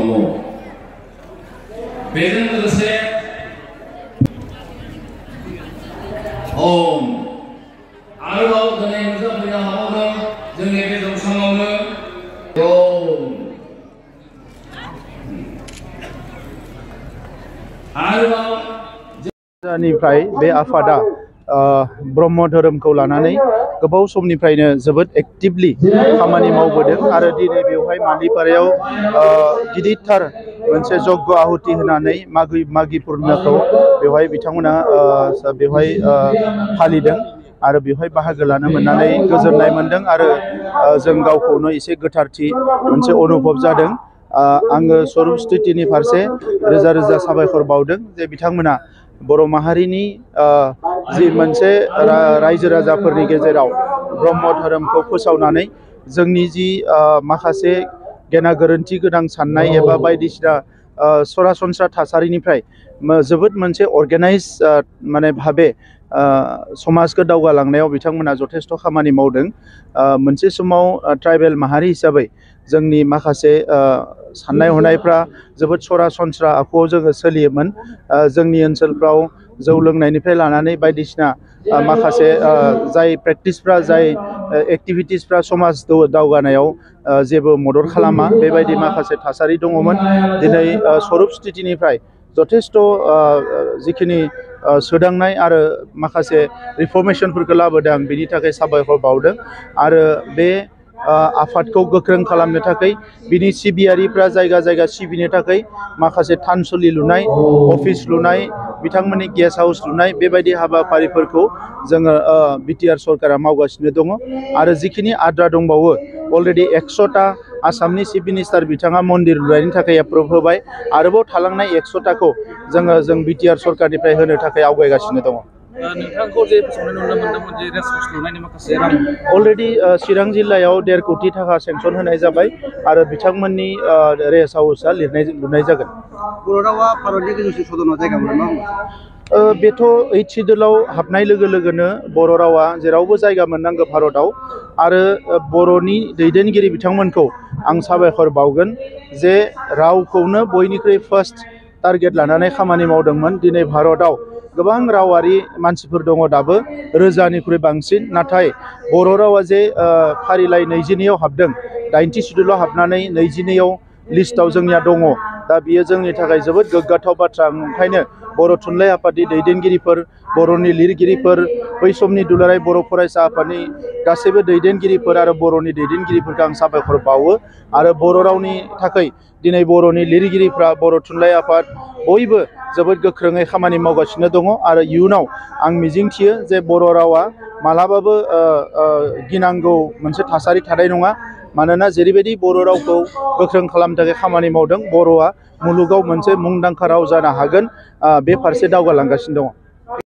दङ बेजों लोगोसे आरोबाव दिनै नुजाफैनो हाबावदों जोंनि बे जौसाङावनो निफ्राय बे आफादा ब्रह्म धोरोमखौ लानानै गोबाव समनिफ्रायनो जोबोद एक्टिभलि खामानि मावबोदों आरो दिनै बेवहाय मालिपारायाव गिदिरथार मोनसे जग्य आहुति होनानै मागि पुर्णिमाखौ बेवहाय बिथांमोना बेवहाय फालिदों आरो बेवहाय बाहागो लानो मोननानै गोजोननाय मोनदों आरो जों गावखौनो एसे गोथारथि मोनसे अनुभब जादों। आङो स्वरूप स्थितिनि फारसे रोजा रोजा साबायखर बावदों जे बिथांमोना बर' माहारिनि जि मोनसे रायजो राजाफोरनि गेजेराव ब्रह्म धोरोमखौ फोसावनानै जोंनि जि माखासे गेना गोरोन्थि गोनां साननाय एबा बायदिसिना सरासनस्रा थासारिनिफ्राय जोबोद मोनसे अर्गेनाइज माने भाबे समाजखौ दावगालांनायाव बिथांमोना जथेस्थ' खामानि मावदों। मोनसे समाव ट्राइबेल माहारि हिसाबै जोंनि माखासे साननाय हनायफ्रा जोबोद सरासनस्रा आखुआव जोङो सोलियोमोन। जोंनि ओनसोलफ्राव जौ लोंनायनिफ्राय लानानै बायदिसिना माखासे जाय प्रेक्टिसफ्रा जाय एक्टिभिटिसफ्रा समाज दावगानायाव जेबो मदद खालामा बेबायदि माखासे थासारि दङमोन। दिनै स्वरूप स्थितिनिफ्राय जथेस्थ' जिखिनि सोदांनाय आरो माखासे रिफर्मेशनफोरखौ लाबोदों आं बिनि थाखाय साबायखर बावदों आरो बे आफादखौ गोख्रों खालामनो थाखाय बिनि सिबियारिफ्रा जायगा जायगा सिबिनो थाखाय माखासे थानसालि लुनाय, अफिस लुनाय, बिथांमोननि गेस्ट हाउस लुनाय बेबायदि हाबाफारिफोरखौ जोङो बिटिआर सरकारा मावगासिनो दङ आरो जिखिनि आद्रा दंबावो अलरेडि 100टा आसामनि चिफ मिनिस्टार बिथाङा मन्दिर लुनायनि थाखाय एप्रुभ होबाय। आरोबाव थालांनाय 100टाखौ जों बिटिआर सरकारनिफ्राय होनो थाखाय आवगायगासिनो दङ। नोंथांखौ जे फोसावनाय नुनो मोनदोंमोन जे रेस्ट हाउस लुनायनि माखासे रां अलरेडि चिरां जिल्लायाव 1.5 कोटि थाखा सेंसन होनाय जाबाय आरो बिथांमोननि रेस्ट हाउसआ लुनाय जागोन। बर' रावा भारतनि गोजौसिन सदनाव जायगा मोनो बेथ' 8 सिडुलाव हाबनाय लोगो लोगोनो बर' रावा जेरावबो जायगा मोननांगौ भारतआव आरो बर'नि दैदेनगिरि बिथांमोनखौ आं साबायखर बावगोन जे रावखौनो बयनिख्रुइ फार्स्ट टारगेट लानानै खामानि मावदोंमोन। दिनै भारतआव गोबां रावारि मानसिफोर दङ दाबो रोजानिख्रुइ बांसिन, नाथाय बर' रावा जे फारिलाइ 22आव हाबदों, 90 सिडुलाव हाबनानै 22आव लिस्टआव जोंनिया दङ। दा बियो जोंनि थाखाय जोबोद गोग्गाथाव बाथ्रा। ओंखायनो बर' थुनलाइ आफादनि दैदेनगिरिफोर, बर'नि लिरगिरिफोर, बै समनि दुलाराय बर' फरायसा आफादनि गासैबो दैदेनगिरिफोर आरो बर'नि दैदेनगिरिफोरखौ आं साबायखर बावो आरो बर' रावनि थाखाय दिनै बर'नि लिरगिरिफ्रा, बर' थुनलाइ आफाद बयबो जोबोद गोख्रोङै खामानि मावगासिनो दङ आरो इयुनाव आं मिजिंथियो जे बर' रावा मालाबाबो गिनांगौ मोनसे थासारि थानाय नङा। मानोना जेरैबायदि बर' रावखौ गोख्रों खालामनो थाखाय खामानि मावदों, बर'आ मुलुगाव मोनसे मुंदांखा राव जानो हागोन, बे फारसे दावगालांगासिनो दङ।